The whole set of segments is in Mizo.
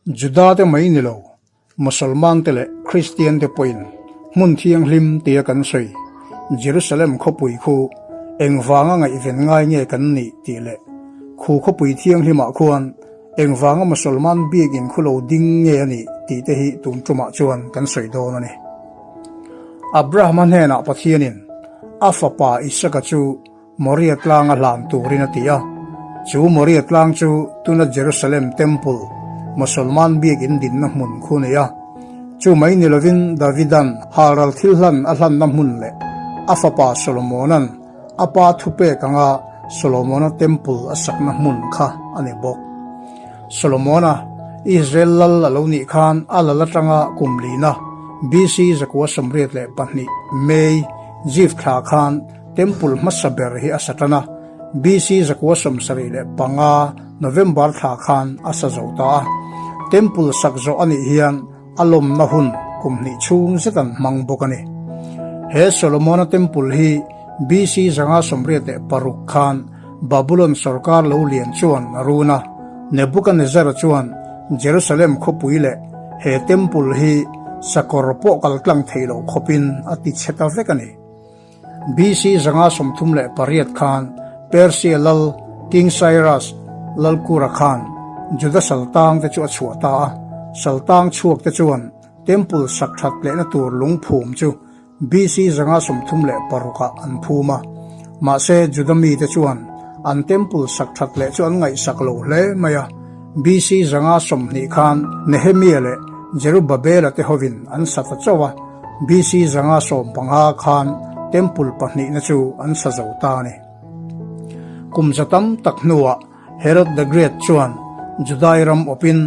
Juda te mai ni lo, Mosolman te leh Kristian te pawhin hmun thianghlim tia kan sawi Jerusalem khawpui khu engvanga ngaihven ngai nge kan nih tih leh khu khawpui thianghlimah khuan engvanga Mosolman biakin khu lo ding nge a nih tih te hi tun tumah chuan kan sawi dawn a ni. Abrahama hnenah Pathianin a fapa Isaka chu Moria tlanga hlan turin a ti a. Chu Moria tlang chu tuna Jerusalem Temple, Mosolman biakin dinna hmun khu a ni a. Chu mai ni lovin Davidan halral thil hlan a hlanna hmun leh a fapa Solomona'n a pa thupek anga Solomona Temple a sakna hmun kha a ni bawk. Solomona, Israel lal a lo nih khan a lal atanga kum lina BC 1982 May, Zif thla khan Temple hmasa ber hi a sa tan a, BC 1975 November thla khan a sa zo ta a. Temple sak zawh a nih hian a lawmna hun kum hnih chhung zet an hmang bawk a ni. He Solomona Temple hi BC 586 khan Babulon sorkar lo lian chuan a run a, Nebuchadnezzar chuan Jerusalem khawpui leh he Temple hi sakawr pawh kaltlang theih loh khawpin a ti chhe ta vek a ni. BC 538 khan Persia lal King Cyrus Lalkura khan Juda saltang te chu a chhuah ta a, saltang chhuak te chuan Temple sak that lehna tur lungphum chu BC 536 ah an phum a. Mahse Juda mite chuan an Temple sak that leh chu an ngaihsak lo hle mai a, BC 520 khan Nehemia leh Jerubabela te hovin an sa ta chauh a. BC 515 khan Temple pahnihna chu an sa zo ta a ni. Kum za tam tak hnuah Herod the Great chuan Judai ram awpin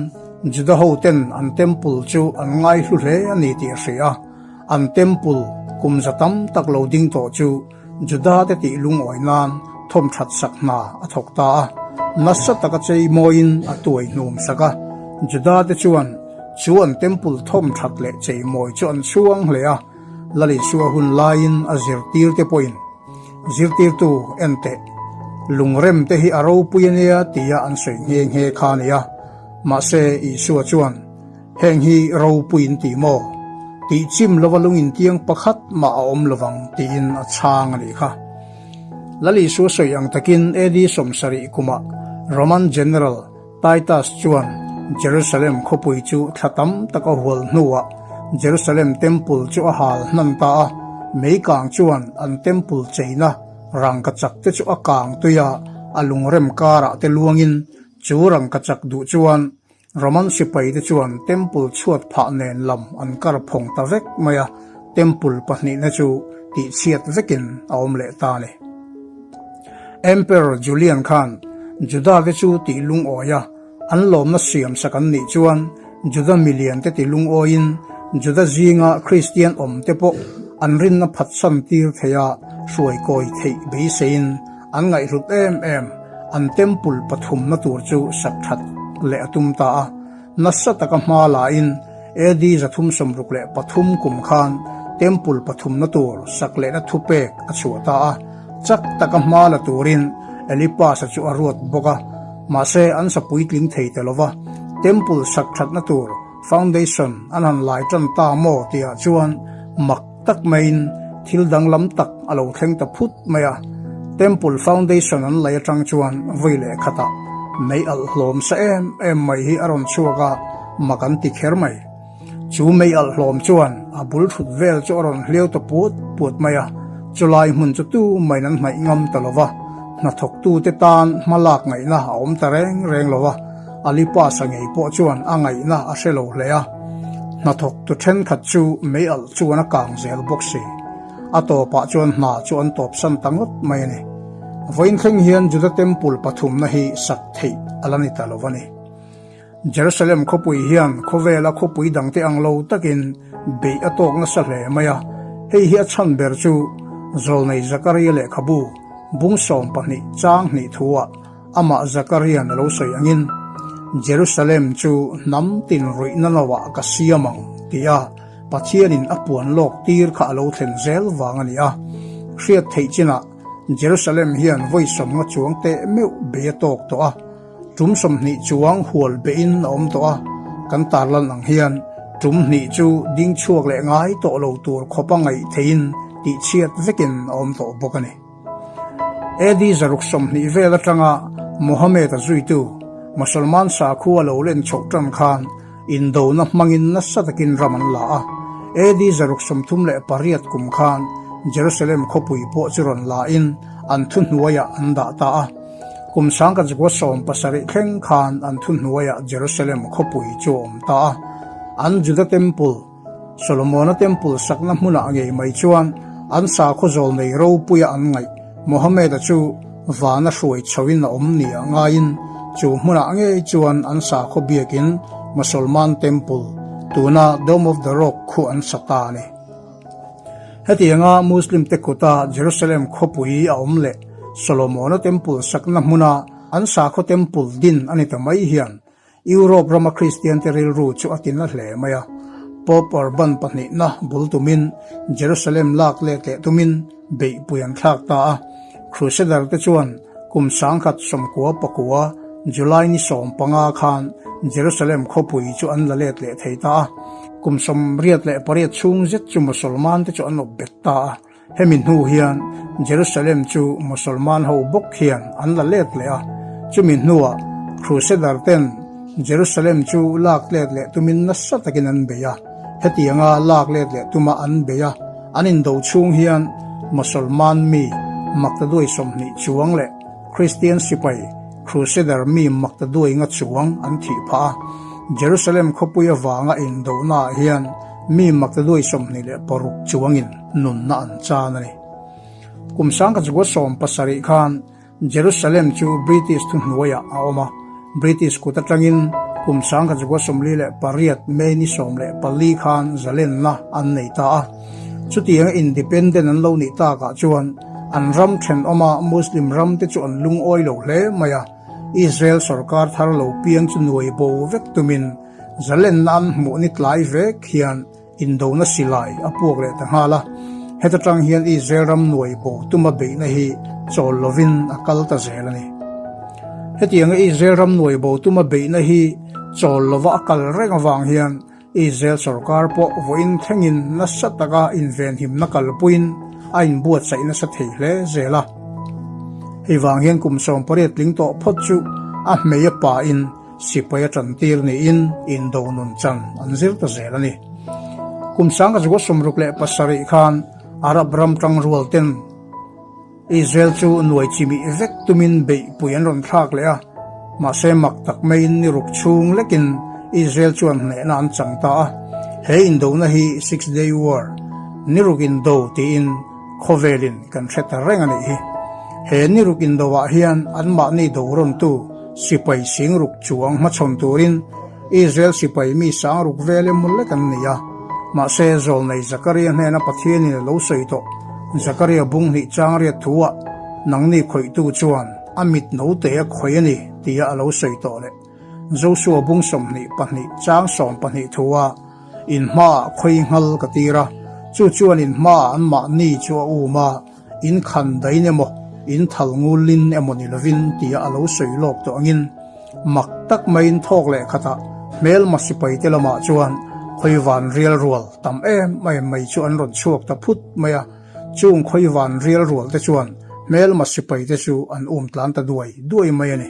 Juda hoten an Temple chu an ngaihlu hle a ni tih a hria a, an Temple kum za tam tak lo ding tawh chu Juda te tih lungawi nan thawmthat sak hna a thawk ta a, nasa taka chei mawiin a tuai hnum sak a. Juda te chuan chu an temple thawmthat leh chei mawi chu an chhuang hle a, Lal Isua hun laiin a zirtir te pawhin zirtirtu en teh, lungrem te hi a ropui a nia tia an sawi nghe nghe kha a ni a, mahse Isua chuan, Heng hi ropuiin tih maw? Tih chim lova lungin tiang pakhat mah a awm lovang tiin a chhang a nih kha. Lal Isua sawi ang takin AD 70 kumah Roman General Titus chuan Jerusalem khawpui chu thla tam tak a hual hnuah Jerusalem Temple chu a hal hnan ta a, mei kang chuan an Temple cheina rangkachak te chu a kang tui a, a lungrem karah te luangin chu rangkachak duh chuan Roman sipai te chuan Temple chhuat phah nen lam an kar phawng ta vek mai a, Temple pahnihna chu tihchhiat vekin a awm leh ta a ni. Emperor Julian khan Juda te chu tih lungawi a, an lawmna siam sak an nih chuan Juda milian te ti lungawiin Juda zinga Kristian awm te pawh an rinna phatsan tir thei a, hruai kawi theih beiseiin an ngaihhlut em em. An temple pathumna tur chu sak that leh a tum ta a, nasa taka hma lain AD 363 kum khan temple pathumna tur sak lehna thupek a chhuah ta a, chak taka hma la turin Elipas-a chu a ruat bawk a, mahse an sa puitling thei ta lova, temple sak thatna tur foundation an han lai tan ta maw tihah chuan mak tak maiin thil danglam tak a lo thleng ta phut mai a, Temple foundation an lei atang chuan vawi leh khatah mei alh hlawm sa em em mai hi a rawn chhuak a, mak an ti kher mai. Chu mei alh hlawm chuan a bul thut vel chu a rawn hliau ta puat puat mai a, chulai hmun chu tu maiin an hnaih ngam ta lo va, hnathawktute tan hma lak ngaihna a awm ta reng reng lo va, Alipasa ngei pawh chuan a ngaihna a hre lo hle a, hnathawktu thenkhat chu mei alh chuan a kang zel bawk si. A tawpah chuan hna chu an tawpsan ta ngawt mai a ni. Vawiin thleng hian Juda Temple pathumna hi sak theih a la ni ta lo a ni. Jerusalem khawpui hian khawvela khawpui dangte ang lo takin beih a tawk nasa hle mai a, hei hi a chhan ber chu Zawlnei Zakaria lehkhabu bung 12 chang hnih thuah Amah Zakarian a lo sawi angin, Jerusalem chu hnam tin ruihna lovah ka siam ang, tia Pathianin a puan lawk tir kha a lo thlen zel vang a ni a. Hriat theih chinah Jerusalem hian vawi sawmnga chuang teh meuh bei a tawk tawh a, tum 20 chuang hual beihin a awm tawh a. kan tarlan ang hian tum hnih chu ding chhuak leh ngai tawh lo tur khawpa ngaih theihin tihchhiat vekin a awm tawh bawk a ni. AD 120 vel atanga Mohammed-a zuitu Mosolman sakhua lo len chhoh tan khan indona hmangin nasa takin ram an la a. AD 138 kum khan Jerusalem khawpui pawh chu rawn la in an thuhnuaiah an dah ta a. Kum 1970 thleng khan an thuhnuaiah Jerusalem khawpui chu a awm ta a. An Juda Temple, Solomona Temple sakna hmunah ngei mai chuan an sakhaw zawl nei ropuia an ngaih Mohammed-a chu vana hruai chhoin a awm nia ngaiin chu hmunah ngei chuan an sakhaw biakin Mosolman Temple, tuna Dome of the Rock khu an sa ta a ni. Hetianga Muslim te kuta Jerusalem khawpui a awm leh Solomona Temple sakna hmuna an sakhaw temple din a ni ta mai hian Europe rama Kristiante rilru chu a tina hle mai a. Pope Urban pahnihna bul tumin Jerusalem lak let leh tumin beihpui an thlak ta a. Crusader te chuan kum 1919 July ni 15 khan Jerusalem khawpui chu an la let leh thei ta a. Kum 88 chhung zet chu Musulman te chu an awp bet ta a. Hemi hnu hian Jerusalem chu Mosolman ho bawk hian an la let leh a, chumi hnuah Crusader ten Jerusalem chu lak let leh tumin nasa takin an bei a. Hetianga lak let leh tuma an bei a, an indo chhung hian Mosolman mi maktaduai 20 chuang leh Kristian sipai Crusader mi maktaduai nga chuang an thih phah a. Jerusalem khawpui avanga indohnaah hian mi maktaduai 26 chuangin nunna an chan a ni. Kum 1970 khan Jerusalem chu British thuhnuaiah a awm a, British kut atangin kum 1948 May ni 14 khan zalenna an nei ta a. Chutianga independent an lo nih takah chuan an ram thenawma Muslim ramte chu an lungawi lo hle mai a, Israel sorkar thar lo piang chu nuai bo vek tumin zalenna an hmuh ni tlai vek hian Indona silai a puak leh ta nghal a, heta tang hian Israel ram nuai bo tuma beihna hi chawl lovin a kal ta zel a ni. Hetianga Israel ram nuai bo tuma beihna hi chawl lova a kal reng avang hian Israel sorkar pawh vawiin thlengin nasa taka invenhimna kalpuiin a inbuatsaih nasa thei hle zel a. Hei vang hian kum 18 tling tawh phawt chu a hmei a pain Sipai a tantir niin indo nun chan an zir ta zel a ni. Kum 1967 khan Arab ram tangrual ten Israel chu nuai chimih vek tumin beihpui an rawn thlak leh a, mahse mak tak maiin ni ruk chhung lekin Israel chuan hnehna an chang ta a. He indona hi Six Day War, ni ruk indo tiin khawvelin kan hre ta reng a nih hi. He ni ruk indoah hian anmahni do rawntu Sipai singruk chuang hmachhawn turin Israel sipai mi sangruk vel emaw lek an ni a. Mahse, zawlnei Zakaria hnena Pathianin a lo sawi tawh. Zakaria bung hnih chang riat thuah, Nangni khawihtu chuan a mit note a khawih a ni, tia a lo sawi tawh leh. Josua bung 22 chang 12 thuah, In hmaah khawi nghal ka tir a, chu chuan in hmaah anmahni chu a um a, In khan dain emaw, in thal ngulin emaw ni lovin tia a lo sawi lawk tawh angin, mak tak maiin thawk leh khatah hmelma sipaite lamah chuan khawi van rial rual tam em em mai chu an rawn chhuak ta phut mai a, chung khawi van rial rual te chuan hmelma sipaite chu an um tlan ta duai duai mai a ni.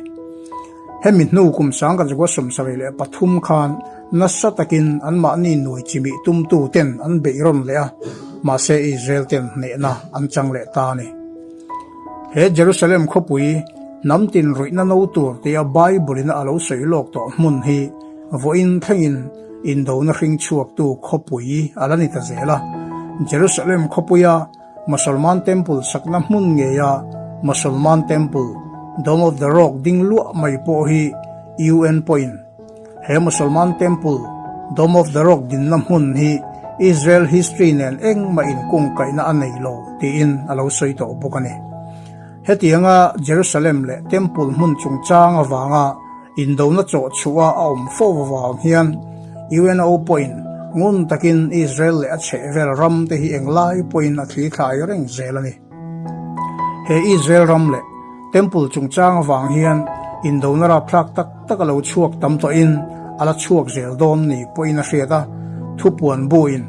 Hemi hnu kum 1973 khan nasa takin anmahni nuai chimih tumtu ten an beih rawn leh a, mahse Israel ten hnehna an chang leh ta a ni. He Jerusalem khawpui hnam tin ruihna no tur tia Bible in a lo sawi lawk tawh hmun hi vawiin thlengin indona hring chhuaktu khawpui a la ni ta zel a. Jerusalem khawpuia Mosolman Temple sakna hmun ngeia Mosolman Temple, Dome of the Rock ding luah mai pawh hi UN pawhin he Mosolman Temple, Dome of the Rock dinna hmun hi Israel history nen engmah inkungkaihna a nei lo tiin a lo sawi tawh bawk a ni. Hetianga Jerusalem leh Temple hmun chungchang avanga Indona chawh chhuah a awm fo avang hian UNO pawhin ngun takin Israel leh a chhehvel ram te hi englai pawhin a thli thlai reng zel a ni. He Israel ram leh Temple chungchang avang hian indona rapthlak tak tak a lo chhuak tam tawhin a la chhuak zel dawn ni pawhin a hriat a, thupuan buin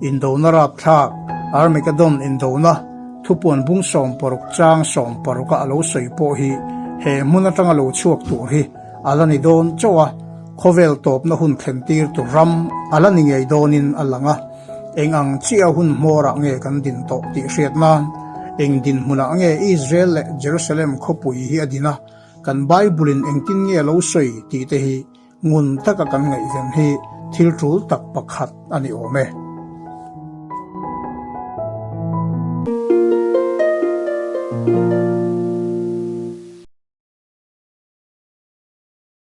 indona rapthlak, Armageddon indona, thupuan bung 16 chang 16 a a lo sawi pawh hi he hmun atanga lo chhuak tur hi a la ni dawn chauh a, khawvel tawpna hun thlen tir tur ram a la ni ngei dawnin a lang a. Eng ang chiah hun hmawrah nge kan din tawh tih hriat nan eng dinhmunah nge Israel leh Jerusalem khawpui hi a din a, kan Bible-in engtin nge a lo sawi tih te hi ngun taka kan ngaihven hi thil tul tak pakhat a ni awm e.